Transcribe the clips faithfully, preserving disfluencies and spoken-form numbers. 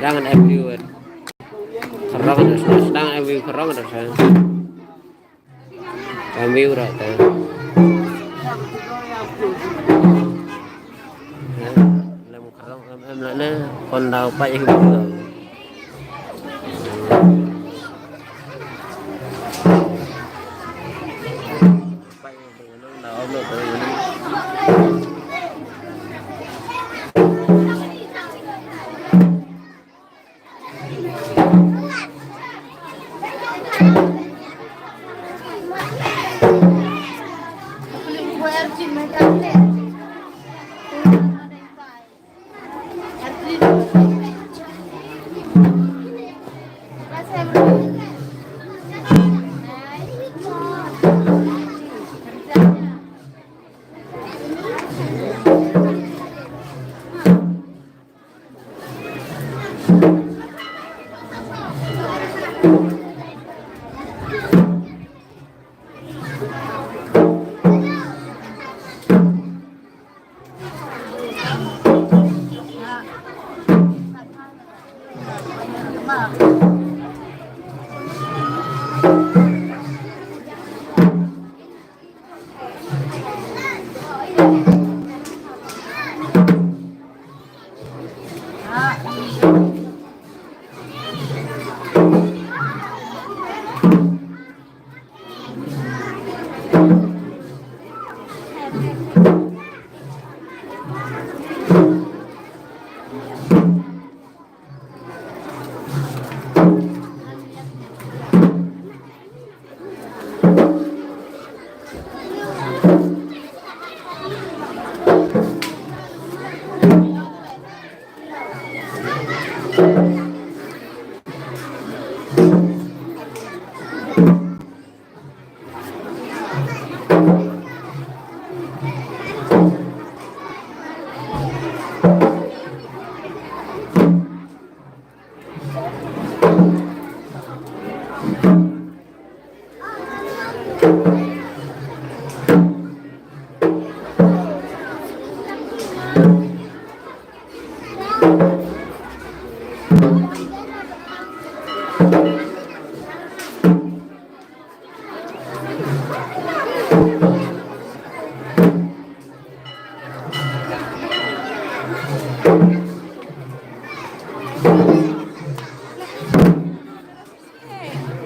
Dang em view. Kharong da sa, dang em view kharong da sa. Em view ra te. Lem kharong em em la ne, kon daw pa yu.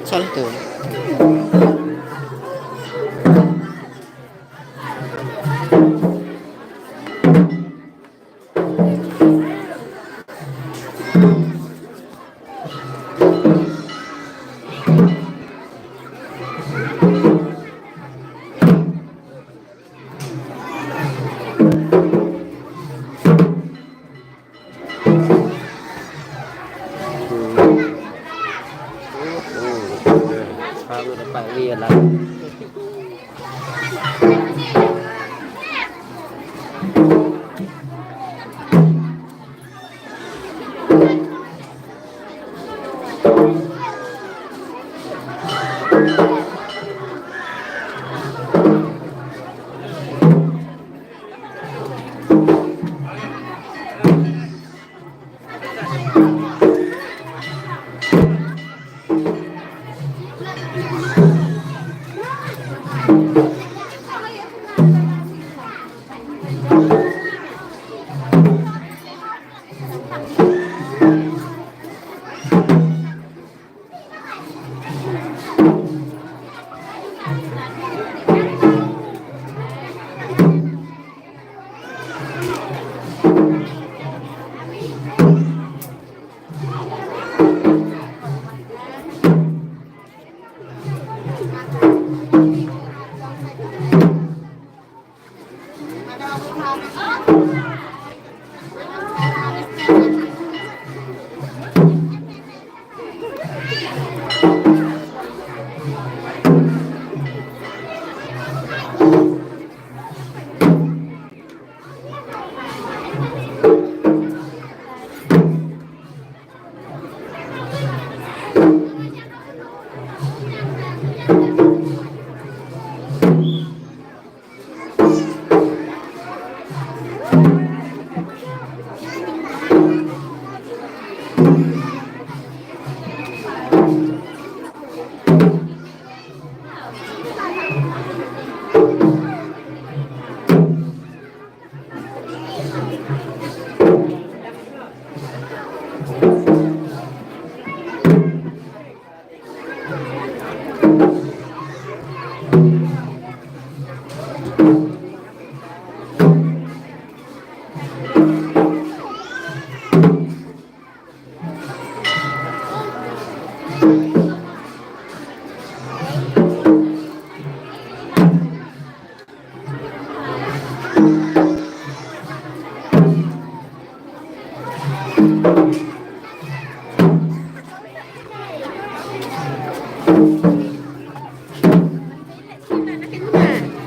Salah tu.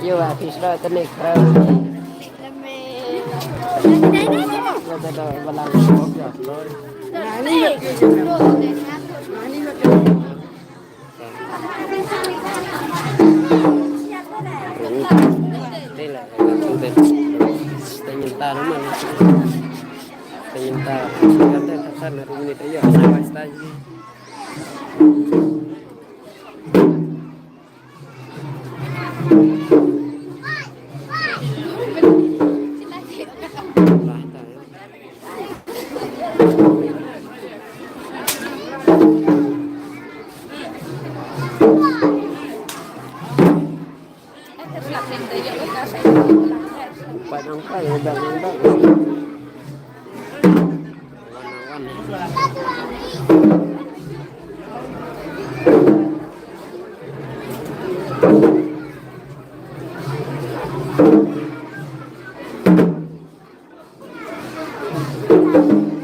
Yo, artis da tene kra. Yo, da, da, balang. Tengin ta naman. Tengin ta. Kata kata na rumit ayo. Sama style. Padang kai, padang, padang.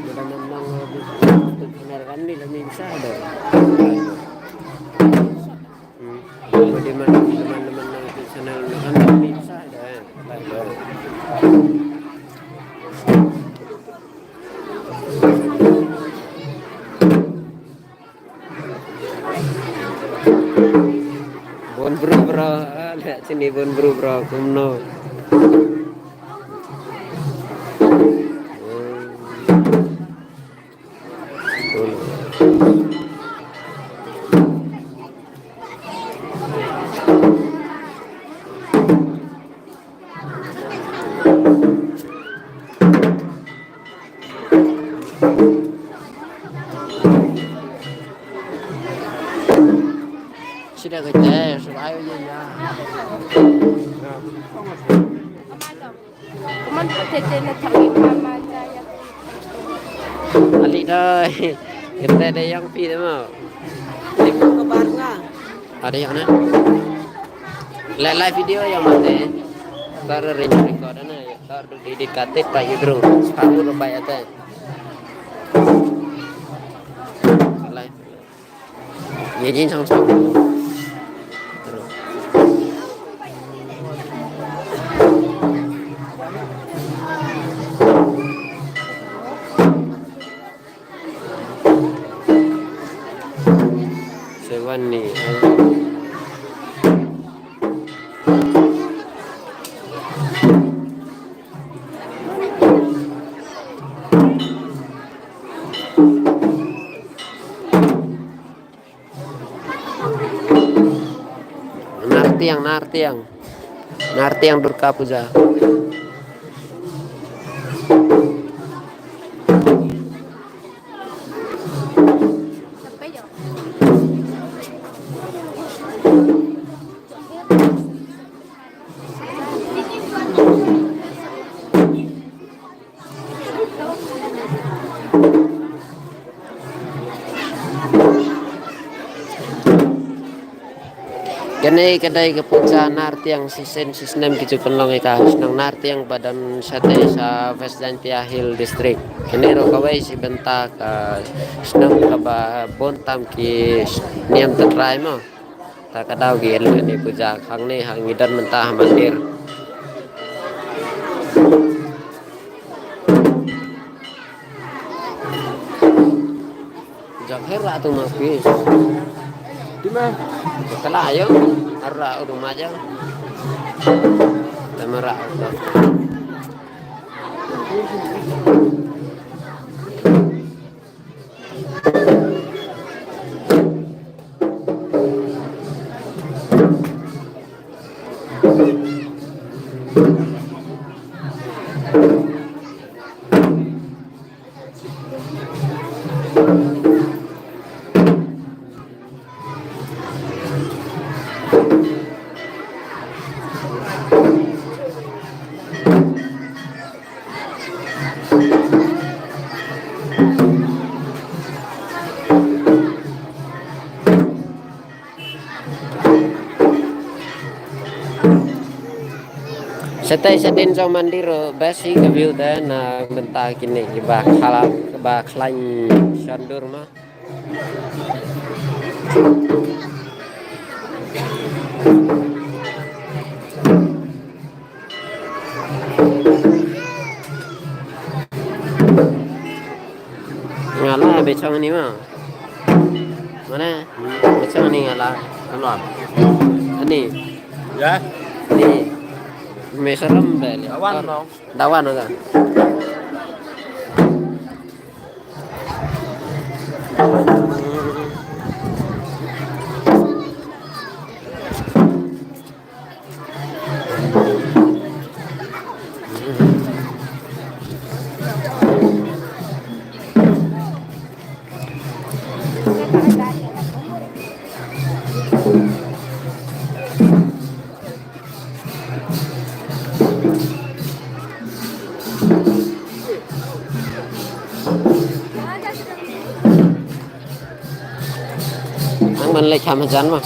Bada man lang, uh, di, di kamera kan ni la min sa da. Hmm. Bada man, man, man lang di channel na kan la min sa da. Bun bru bro, ah, le chini bun bru bro, kumno. Hmm. Bun. Sida ka te, sida ayo ye ya. Kuman te te na tang i mama ya. Ali doi. Kita ada yang pi deh mau. Kabar nga. Ada yang na. Live, live video yang mate. Tar ring record na. Tar edit kate pa idro. Sepuluh rupiah ate. Live. Ye jin sang sang. Sewan ni. Nartiang, Nartiang. Nartiang Durga Puja. Kani ka dei ka puja Nartiang shisien shisnem ki ju pynlong i ka ha shnong Nartiang ba don shatei sa West Jaintia Hills District. Kani ruh ka wei chi bynta ka shnong kaba bun tam ki niam tynrai mo. Ta ka daw ki elu ni puja hangne, hangne don mynta ha mandir. Jok her ra tu ma pi. Di ma? Kala ayo. Ar ra u ma ja. Lama ra u. Shatei shatei jong mandir, best hi ka view te na bynta kini ba khala, ba khlaiñ shandur ma. Bechong ni ma. Mana? Bechong ni ngala. Ano? Ani? Ya? Ni. Mesaram bel. Awan no. Dawan no ka. Nang man le kham hajan ma.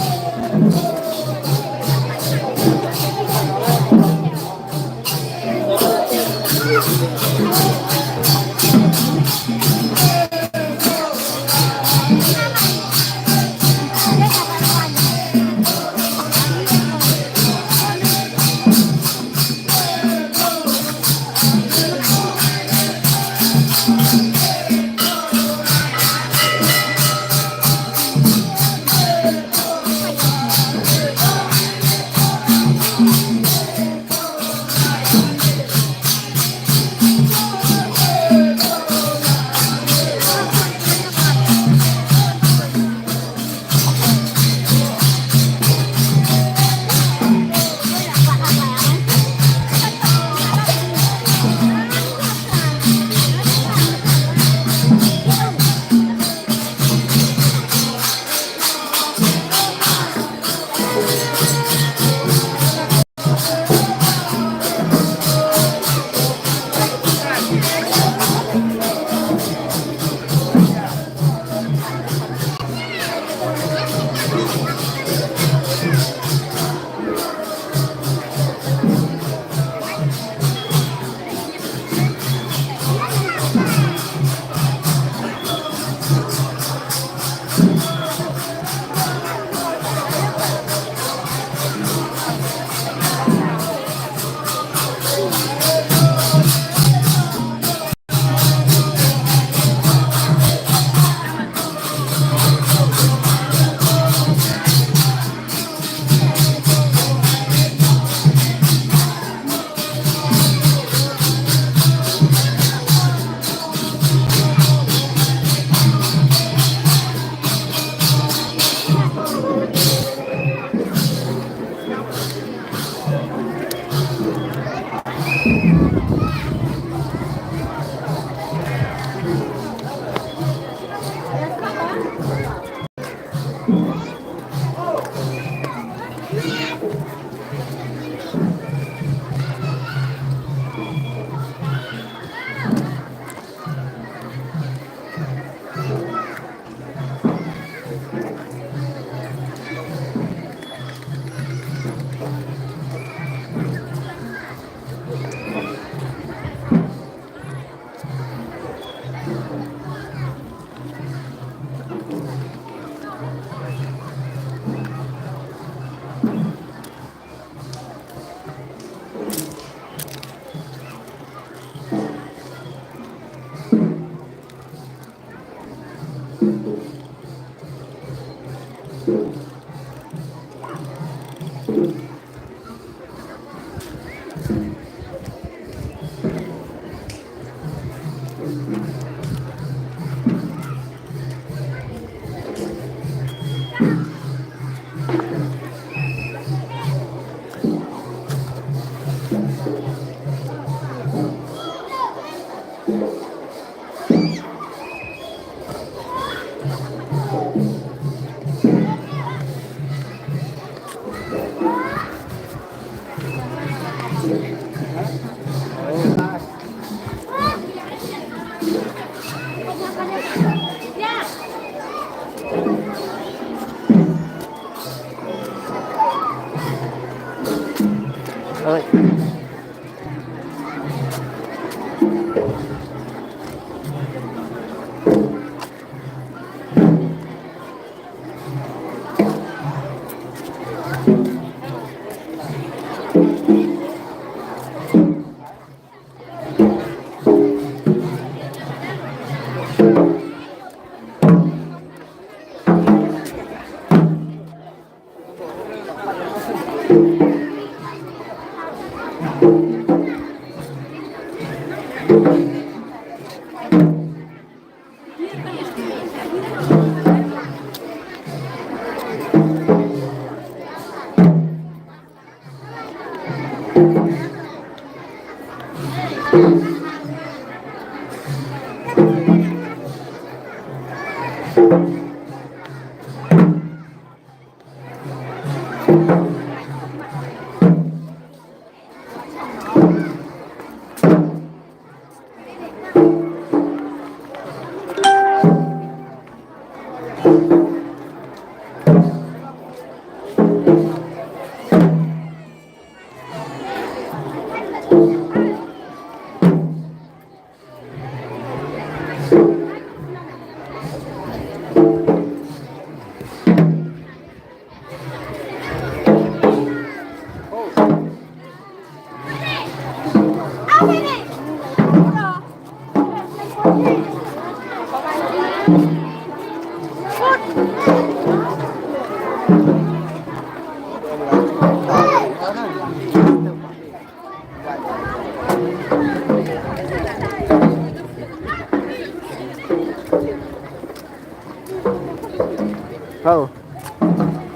Oh.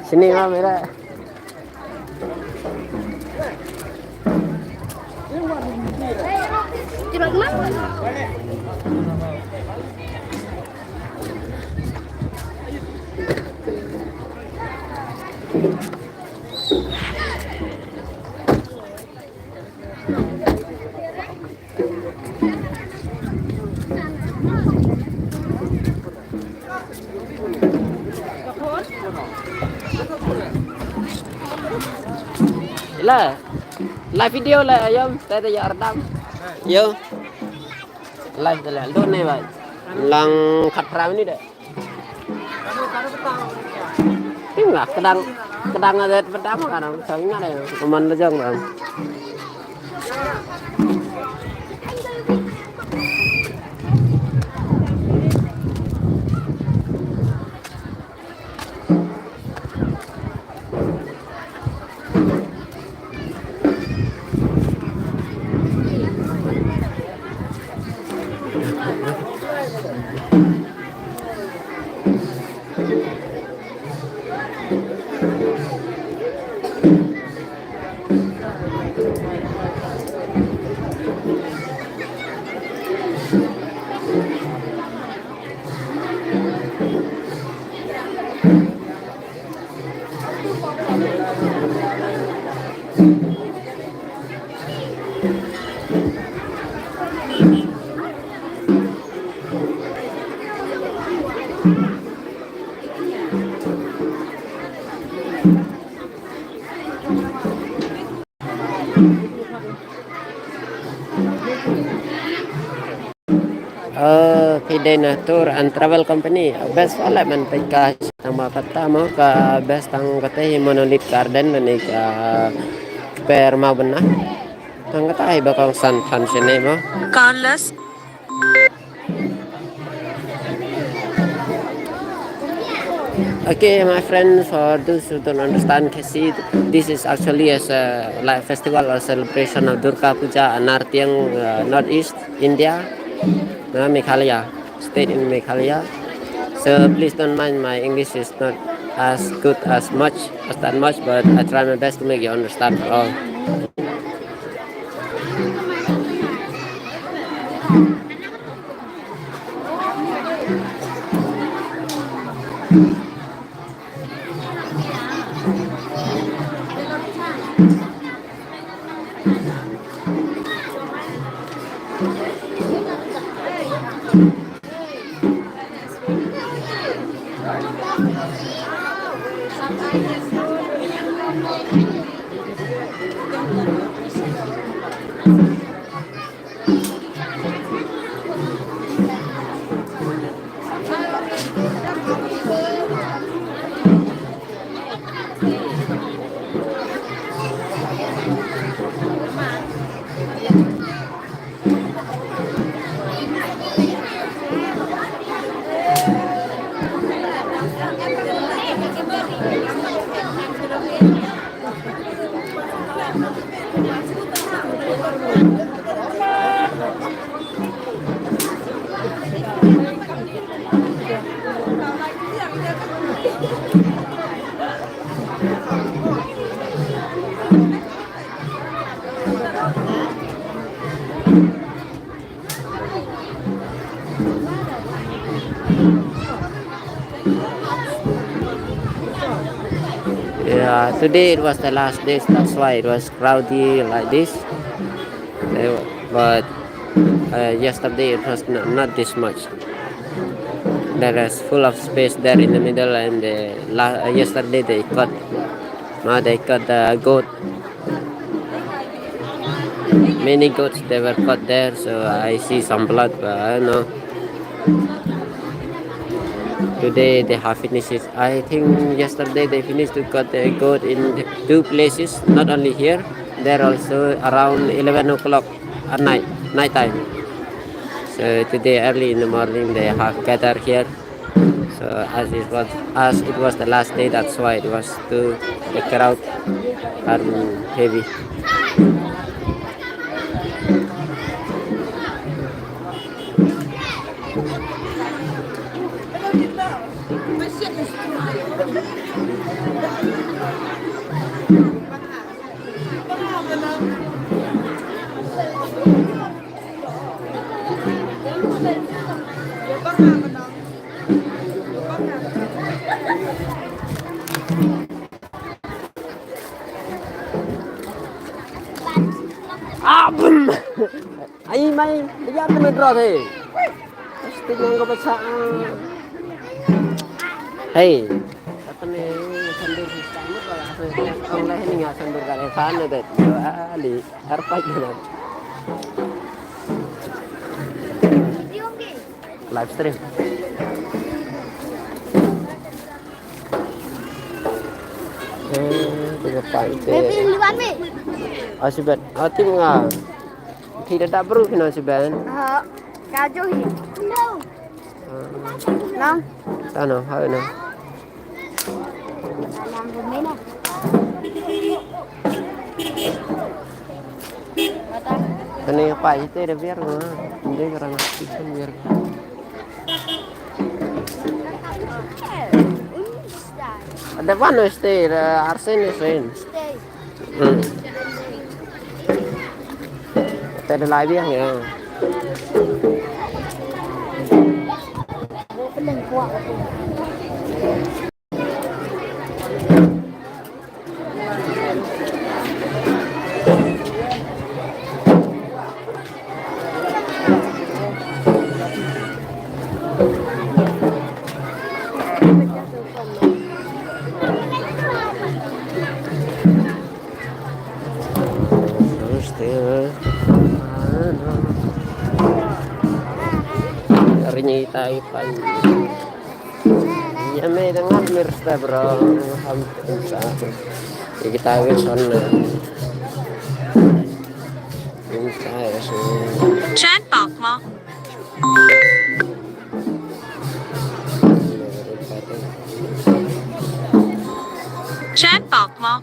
Sini nga mera. Ila, live video la, ayom, te te ya ardam. Yo. Live te la, do ne bai. Lang khat phra minit de. Ting lah, kedang, kedang ada pertama kan, sang ingat ya, teman lejang kan. Eh, phi dei na tour and travel company. Best wala man peit ka tang ba kata mo ka best tang kata hi Monolith Garden na ni ka per mau bena. Tang kata hi ba kong san phan sini mo. Carlos. Okay, my friends, for those who don't understand Khasi, this is actually as a, like, festival or celebration of Durga Puja in Nartiang, uh, Northeast India, uh, Meghalaya, state in Meghalaya. So please don't mind, my English is not as good as much as that much, but I try my best to make you understand all. Uh, today it was the last day, that's why it was crowdy like this. Uh, but uh, yesterday it was not, not this much. There is full of space there in the middle, and the la- uh, yesterday they cut, no, they cut the goat. Many goats they were cut there, so I see some blood, but I don't know. Today they have finished it. I think yesterday they finished to cut the goat in two places, not only here, there also around eleven o'clock at night, night time. So today early in the morning they have gathered here. So as it was, as it was the last day, that's why it was too, the crowd are heavy. Abum. Ai mai, ya te me drop he. Pasti nang ko pasa. Hey. Katne sandur hi kamu kalau aku orang lain ni nggak sandur kalau sana deh. Ali, arpa jalan. Live stream. Eh, tiga pantai. Baby, duluan, Mi. Ah, sibat. Ah, tim nga. Tidak tak perlu kena sibat. Ah, kaju hi. Nang. Sana, hai nang. Nang rumena. Kani pa ite da biar nga. Hindi ka rang aktif kan biar. Ada pa no stay, Arsen ni Sen. Hmm. Te da lai biang ya. Ringi tai pan. Ya me dengan mirsta bro. Ham sa. Ya kita wis on. Chat box mo. Chat box mo.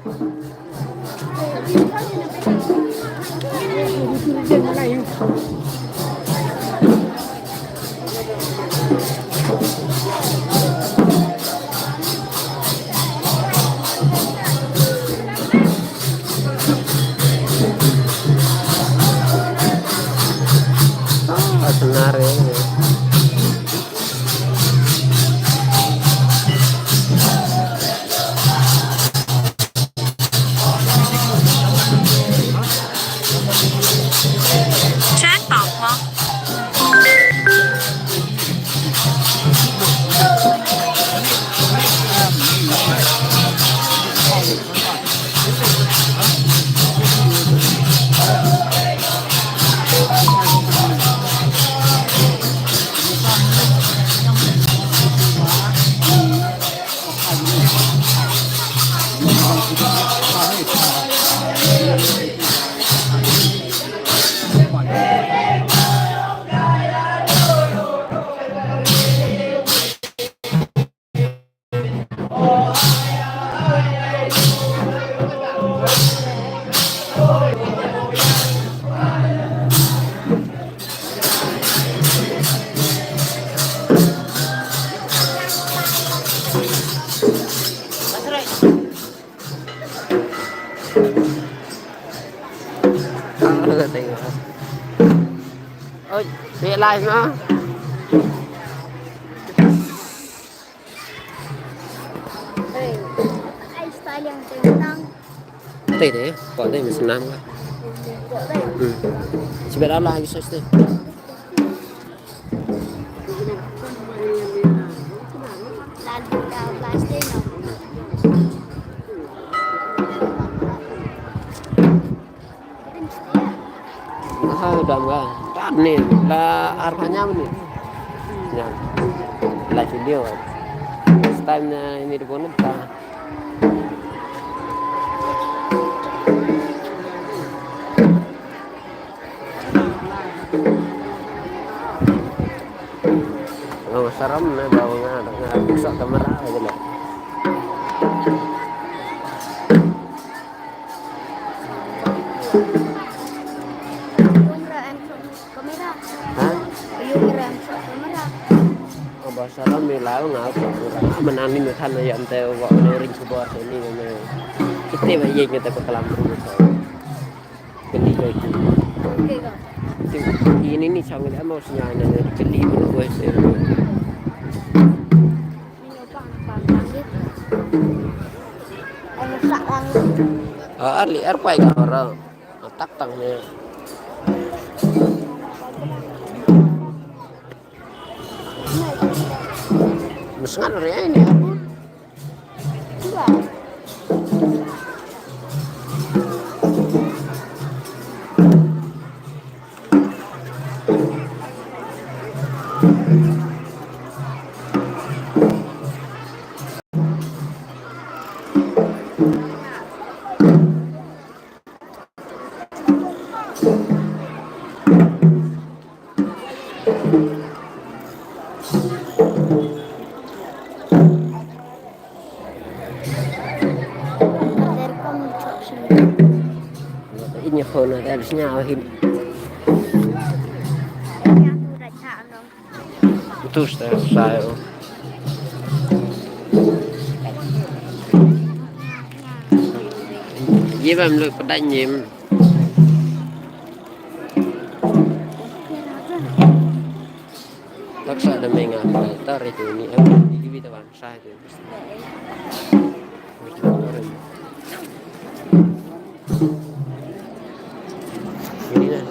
Ah, senar ya. Chat box mo. Oi, be live mo. Hey, ai style yang tengok. Te de, ko de mi snam ka. Hmm. Chibat ala ha ki sos te. Aha, dam ka. Tad ni, la arba nyam ni. Nyam. La video. Time na ini de bonum ta. Long saram ne bau nga, nga sa kamera aja le. Kamera. Ha? Ayo, kamera. Kamera. Oh, basa la me la nga ko. Mana ni me than ya te wa ne ring ko bor ni me. Ite ba ye ngi te ko kalam ru ko. Kali ko itu. Oke, ko. Itu ini ni sang le mo snya ne kali ko ko se. Ini opang pang pang gitu. Ayo sak lang. Ah, arli ar pai ka ora. Ah, tak tang ne. Mas ngan re ini apa? Dua. Ini khona da snya hin. Tus ta sayo. Ye bam lu padat nyim. Tak sa da menga tar itu ni, eh, di kita bangsa itu. Ini dah.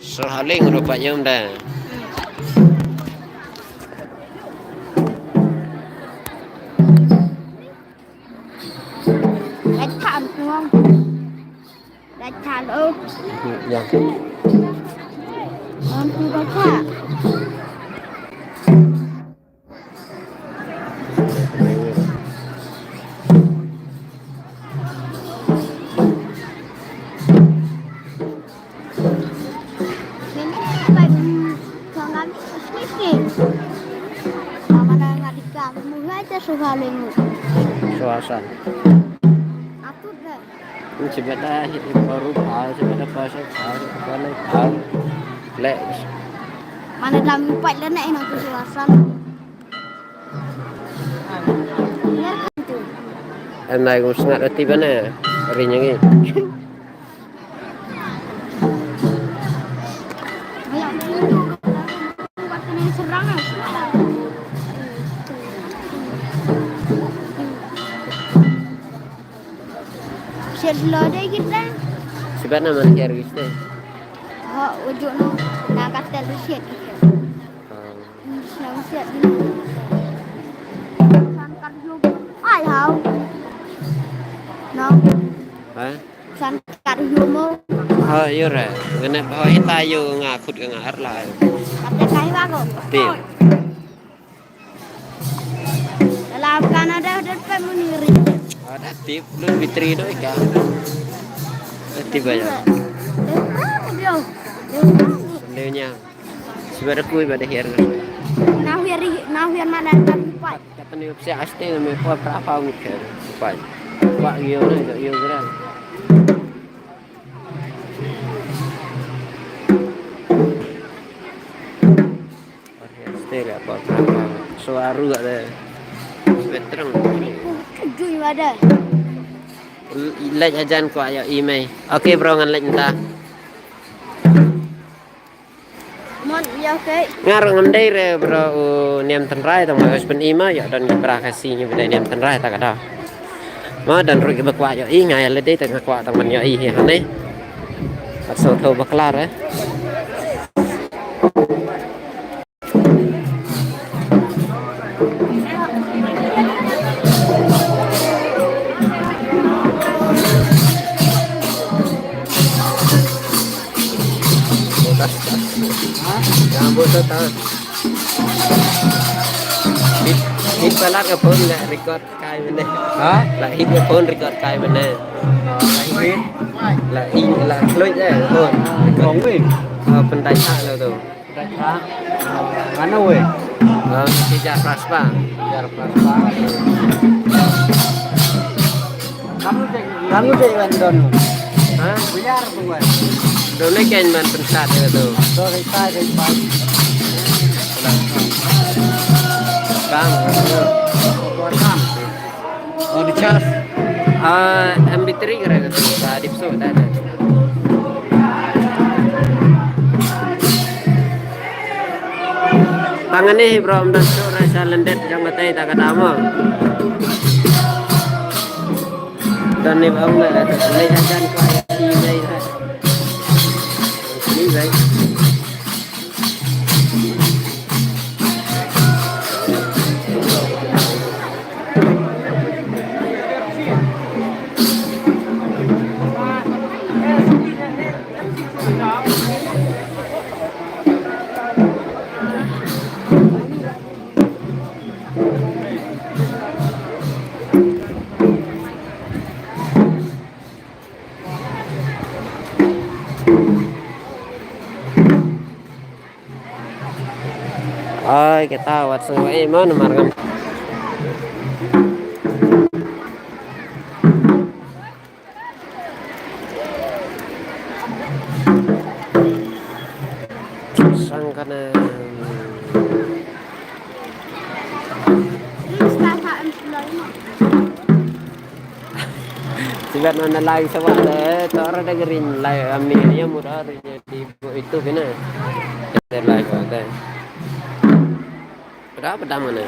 So haling rupa yom da. Dah chan tuang. Dah chan, oh. Ya. Tuang tu dah chan. Suasan. Atut deh. Ni chibet da hit hit baru pau, chibet da pau, pau, pau, pau. Le. Mana dam pat le ne ina tu suasan. Em nai kum sngat ati bane, ri nyangi. Siat lo de kita. Sibat na man kiar giste. Ho, ujuk no, na katel siat kita. Nang siat di. San kar yo. Ai hau. No. Ha? San kar yo mo. Ha, yo re. Ngene ho hita yo nga khut nga ar la. Kate kai wa ko. Ti. Dalam Canada de pe muniri. Ada tip lu bitri do ka. Tip aja. Yo. Leunya. Sibada kui bada hiar. Nah, hiar, nah, hiar mana tapi pai. Kata ni upsi aste me po pra pa mi kher. Pai. Wa yo na yo gra. So aru ka de. Betrang. Kejui wada. Leit hajan kwah yoh i mei. Okay bro, ngan leit mynta. Mon, ya, okay. Nga ruh ngam dei re bro u niam tynrai tang ma us pyni ma, yoh don ki bra Khasi ngi ba dei niam tynrai ta ka da. Ma don ruh ki ba kwah yoh i, nga ya le dei tang nga kwah tang man yoh i hi hane. At so tho bakla re. Yang buat tu tahu. Hit, hit pala ka phone la record kai mene. Ha? La hit ka phone record kai mene. Hit? La hit, la kloi je phone. Kong wei. Ah, pyndai sa lo tu. Pyndai sa. Mana wei? Ah, si jar pras pa. Jar pras pa. Kamu dei, kamu dei wan don. Ha? Biar tu wan. Don ne ken man pynsat ya tu. Do rei tai rei pai. Bang. Bang. Oh, di charge. Ah, M B three kare tu. Sa dip so da da. Tang ani hi bro, ym don shuh re sa lendet jong ka tei ta ka dam mo. Don ni bang le, le jan ko ai ni le. Ni le. Ai, kita wat sung wei mo namar ngam. Sang kana. Sibat mana lai sa wa le, to ra da green lai, ami ya mura ri di bu itu bina. Te lai ko te. Pada pada mana?